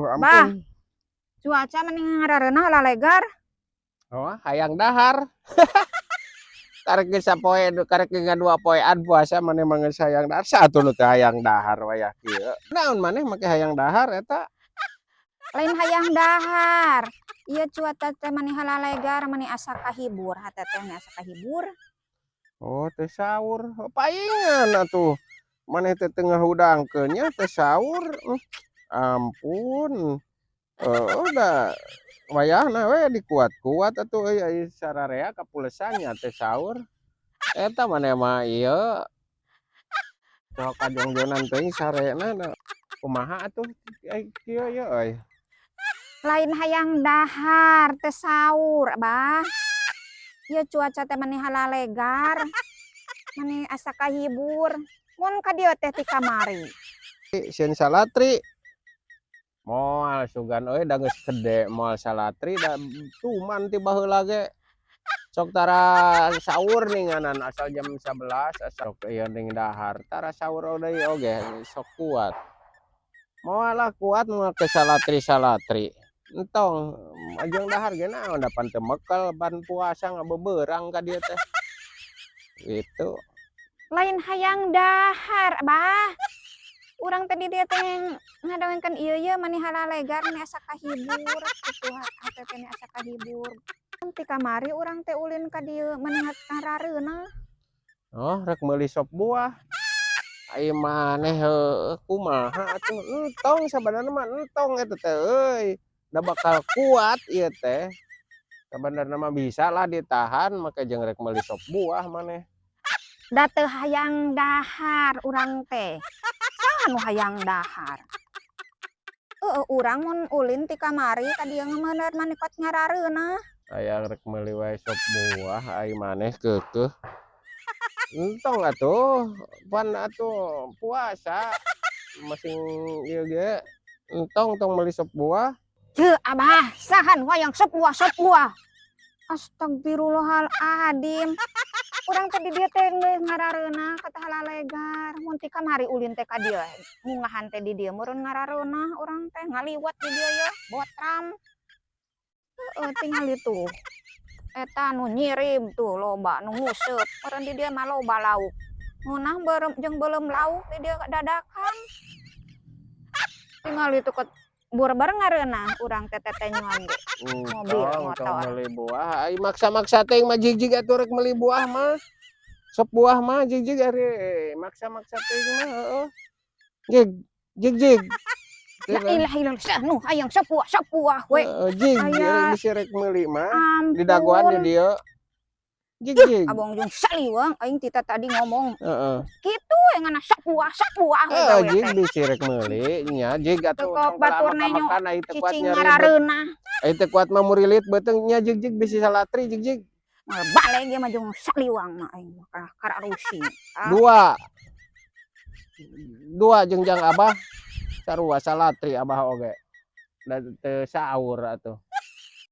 Aduh, Bah. ampun. Cuaca meni ngarareunah lalegar. Oh, hayang dahar. Karek geus sapoe, karek ngan 2 poean puasa, maneh mah geus hayang dahar. Satu nu teu hayang dahar wayah kieu. Naon maneh make hayang dahar eta? Lain hayang dahar. Ieu cuaca teh mani halalegar, mani asa kahibur, hate teh mani asa kahibur. Oh, teu saur. Oh, paingan atuh. Maneh teh teu ngahudangkeun nya teu saur. Ampun. Heueuh, da wayahna we dikuat-kuat atuh euy, ai sararea kapulesan nya teu saur. Eta maneh mah ieu sok kajongjonan teuing sarena da. Kumaha atuh ai kieu ye euy? Lain hayang dahar, teu saur, Abah. Ieu cuaca teh mani halalegar. Mani asa kahibur. Mun ka dieu teh ti kamari. Sieun salatri. Moal sugan euy, da geus gede moal salatri, da tuman ti baheula ge. Sok tara saur ninganan asal jam 11, asal sok ieu ning dahar tara saur deui oge sok kuat. Moal lah kuat moal ke salatri-salatri. Entong jeung dahar ge naon, da pan teu mekel, pan puasa ngabeberang ka dieu teh. Gitu. Lain hayang dahar, Abah. Urang teh di dieu teh ngadongengkeun ieu ye mani halalegar, mani asa kahibur kitu, hate teh mani asa kahibur. Ti kamari urang teh ulin ka dieu mani ngarareunah. Oh, rek meuli sop buah. Ai maneh heueuh kumaha atuh, entong sabenerna mah, entong eta teh euy. Da bakal kuat ieu teh. Sabenerna mah bisa lah ditahan make jeung rek meuli sop buah maneh. Da teu hayang dahar urang teh. Saha nu hayang dahar? Heeh, urang mun ulin ti kamari ka dieu meuneur mani kot ngarareunah. Hayang rek meuli wae sop buah ai maneh keukeuh. Entong atuh, pan atuh puasa masing ieu ge entong, tong meuli sop buah. Ceu Abah, saha nu hayang sop buah, sop buah? Astagfirullahaladzim. Urang teh di dieu teh geus ngarareunah kata halalegar. Mun ti kamari ulin teh ka dieu, mungahan teh di dieu meureun ngarareunah urang teh ngaliwat di dieu ye, botram. Heeh, tingali tuh. Eta nu nyirib tuh loba, nu nguseup, meureun di dieu mah loba lauk. Ngeunah beureum jeung beuleum lauk di dieu dadakan. Tingali tuh ket buru-buru ngareunah urang teh tetenyuan ge. Mobil, Entong, tong motor. Meuli buah, ai maksa-maksa teuing mah jigjig atuh rek meuli buah mah. Sop buah mah jigjig ari maksa-maksa teuing mah heueuh. Jig, jigjig. La ilaha illallah, saha nu hayang sop buah, sop buah we. Heeh, jig Aya. bisi rek meuli mah didagoan di Ampun. dieu. Jigjig. Abong jeung saliweng aing ti tadi ngomong. Heeh. Kitu we ngan sop buah, sop buah we Heeh, gawe jig teh. Bisi rek meuli nya jig atuh, Teu kok tong batur nenyo makan ai teu kuat cicing nyeri bet. ngarareunah. Ai teu kuat mah murilit beuteung nya jigjig bisi salatri jigjig. Moal baleg ieu mah jeung saliwang mah aing mah karak rusing. Ah. Dua. Dua jeung jang Abah sarua salatri Abah oge. Da teu saur atuh.